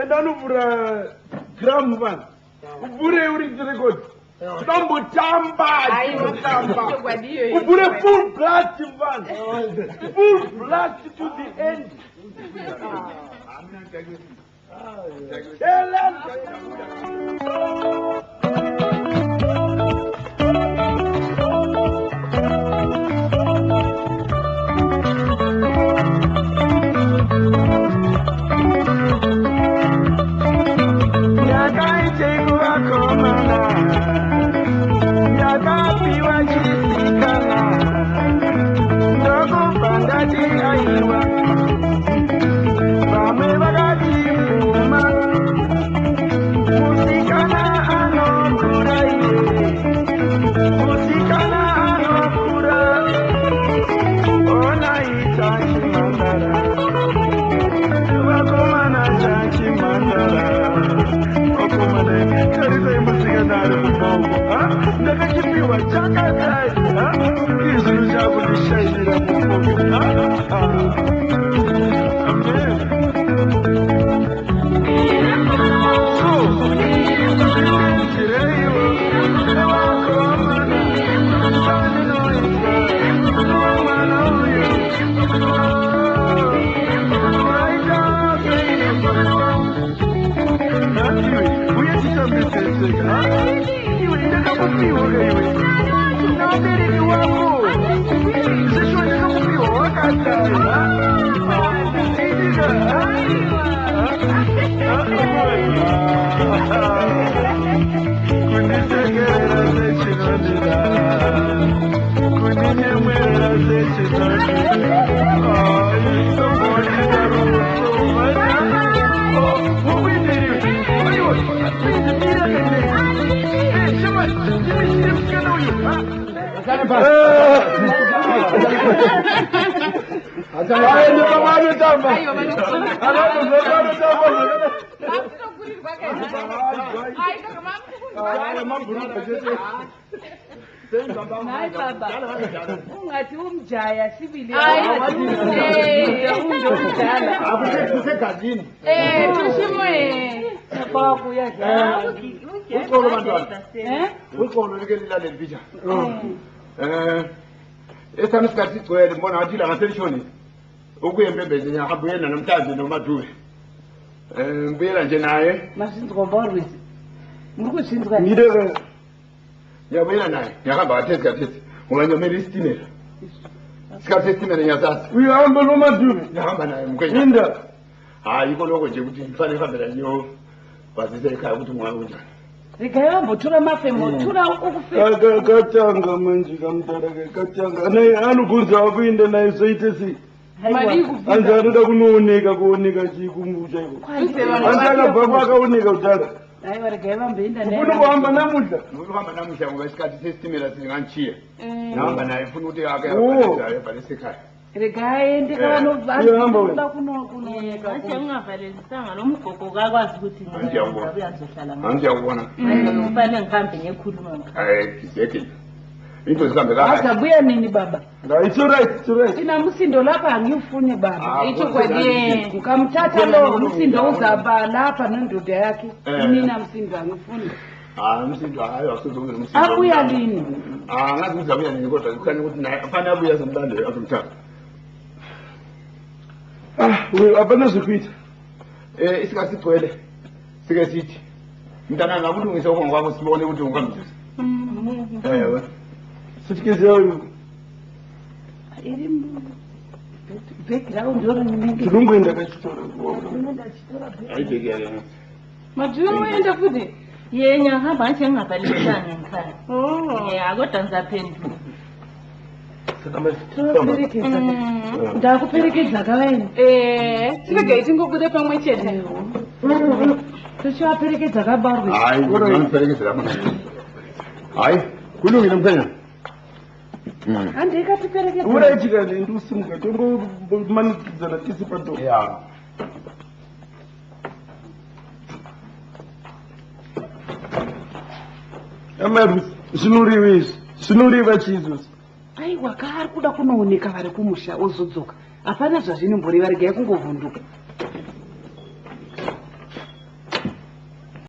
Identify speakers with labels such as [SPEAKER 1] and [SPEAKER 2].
[SPEAKER 1] Enda unovhura gramu vanhu. Uvhure uridze record. Tombotamba, totamba. Uvhure full blast vanhu. Full blast to the end. Ellen. Ndakachipiwa chakadai izvi chakundishainira mumoyo. Amen. So, ndireiwo vakomana zvandinoita mwana uyu waita sei? Iwe, uye titambiseseka. Iwe, ndakakupiwa ka iwe nabereki wako zvishuwa, ndakakupiwa wakadai idika. Kundisekerera sechinondida, kundinyemwerera sechinondida. Isombondida ruso. Mukuindiriwe aiwa mira kane shema ndimishire musikana uyu. Aende pavanotamba, anotamba. Mabhuruka chete.
[SPEAKER 2] Hayi baba, ungathi umjaya sibili. Undomdala.
[SPEAKER 3] Kusegazini.
[SPEAKER 4] Tushimwe.
[SPEAKER 2] Kwakuyadlala.
[SPEAKER 3] Uxolo bantwana.
[SPEAKER 2] Eh?
[SPEAKER 3] Uxolo, like lilalele mbijana. Esami isikhathi sigcwele, mbona ngathi ilanga selishonile. Ukuye empembezi ngiyahamba uyena namhlanje noMadube. Ngibuyela nje naye.
[SPEAKER 2] Mazvinzwa barwisi. Muri kuzvinzwa?
[SPEAKER 1] Ngideke.
[SPEAKER 3] Ngiyabuyela naye. Ngiyahamba kathesi kathesi. Ngoba ngiyomela isitimela. Isikhathi sesitimela ngiyasazi.
[SPEAKER 1] Uyahamba noMadube?
[SPEAKER 3] Ngiyahamba naye mkhwenya.
[SPEAKER 1] Inda.
[SPEAKER 3] Hayi, yikho lokho nje ukuthi kufanele ngihambe naye ngiyobazisa ekhaya ukuthi ungaka kunjani.
[SPEAKER 2] Regai vambotora mafemo, tora ukufema.
[SPEAKER 1] Katanga manje kamudara ke katanga anaye anokunza akuenda naye zvoite sei? Anzi anoda kunooneka, kuoneka chikungu chaiko. Anzi akabva kwakaoneka kudhara.
[SPEAKER 2] Aiwa, regai vamboenda.
[SPEAKER 1] Ufuna kuhamba namuhla?
[SPEAKER 3] Ngifuna namuhla ngoba isikhathi sesitimela singanchiya. Ngihamba naye, ngifuna ukuthi ake
[SPEAKER 1] Oh.
[SPEAKER 3] ayobhalisa ekhaya.
[SPEAKER 2] Regai aende.
[SPEAKER 1] Uyahamba wena?
[SPEAKER 2] Kavanoda kunooneka.
[SPEAKER 5] Manje ungavalelisanga lo mgogo kakwazi ukuthi
[SPEAKER 3] Ngiyabona.
[SPEAKER 5] uyazohlala.
[SPEAKER 3] Angiyakubona.
[SPEAKER 5] Kufanele ngihambe ngiyekhuluma ngikhaya.
[SPEAKER 3] Hayi, exactly. Into zihambe kahle.
[SPEAKER 2] Azabuya nini baba?
[SPEAKER 1] It's alright, it's alright.
[SPEAKER 2] Ina musindo lapha angiufuni baba.
[SPEAKER 3] Ah,
[SPEAKER 4] Ichokwadi.
[SPEAKER 2] Ukamthatha lo msindo uzaba lapha nendoda yakhe.
[SPEAKER 3] Eh.
[SPEAKER 2] Mina msindo angifuni.
[SPEAKER 3] Ah, umsindo hayi, akusizo umsindo.
[SPEAKER 2] Abuya lini?
[SPEAKER 3] Ah, ngazi ukuthi abuya nini, kodwa kukhanya ukuthi naye afane abuye azomlande azomthatha.
[SPEAKER 1] Ah, we hapana zvekuita.
[SPEAKER 3] Isikhathi sigcwele. Sike sithi mntana ngakulungisa ukongo kwakho sibone ukuthi ungamzuza. Ewe.
[SPEAKER 1] Suitcase yayo.
[SPEAKER 2] Iri bhegi ravo ndorinenge.
[SPEAKER 1] Tinongoenda kachitora.
[SPEAKER 3] Ayibheki yale.
[SPEAKER 4] Majuye moenda futhi.
[SPEAKER 5] Ye, ngiyahamba nje ngingavalelisanga ngikhaya.
[SPEAKER 4] Oh.
[SPEAKER 5] Ya, kodwa ngizaphendula.
[SPEAKER 2] Tovaperekedza, ndakuperekedza kavaini.
[SPEAKER 4] Tiregai tingobude pamwe chete.
[SPEAKER 2] Tochivaperekedza kabarwe.
[SPEAKER 3] Hayi, ngiperekezela manje. Hayi, kulungile mkhwenya.
[SPEAKER 2] Handei katiperekedza.
[SPEAKER 1] Uraitika ndiusimuka tongomanikidzana tisi pato.
[SPEAKER 3] Yeah.
[SPEAKER 1] Amarusi, zvinoreva izvi zvinoreva chii izvozvi?
[SPEAKER 2] Aiwa, kaari kuda kunooneka vari kumusha ozodzoka. Hapana zvazvinomboreva, regai kungovhunduka.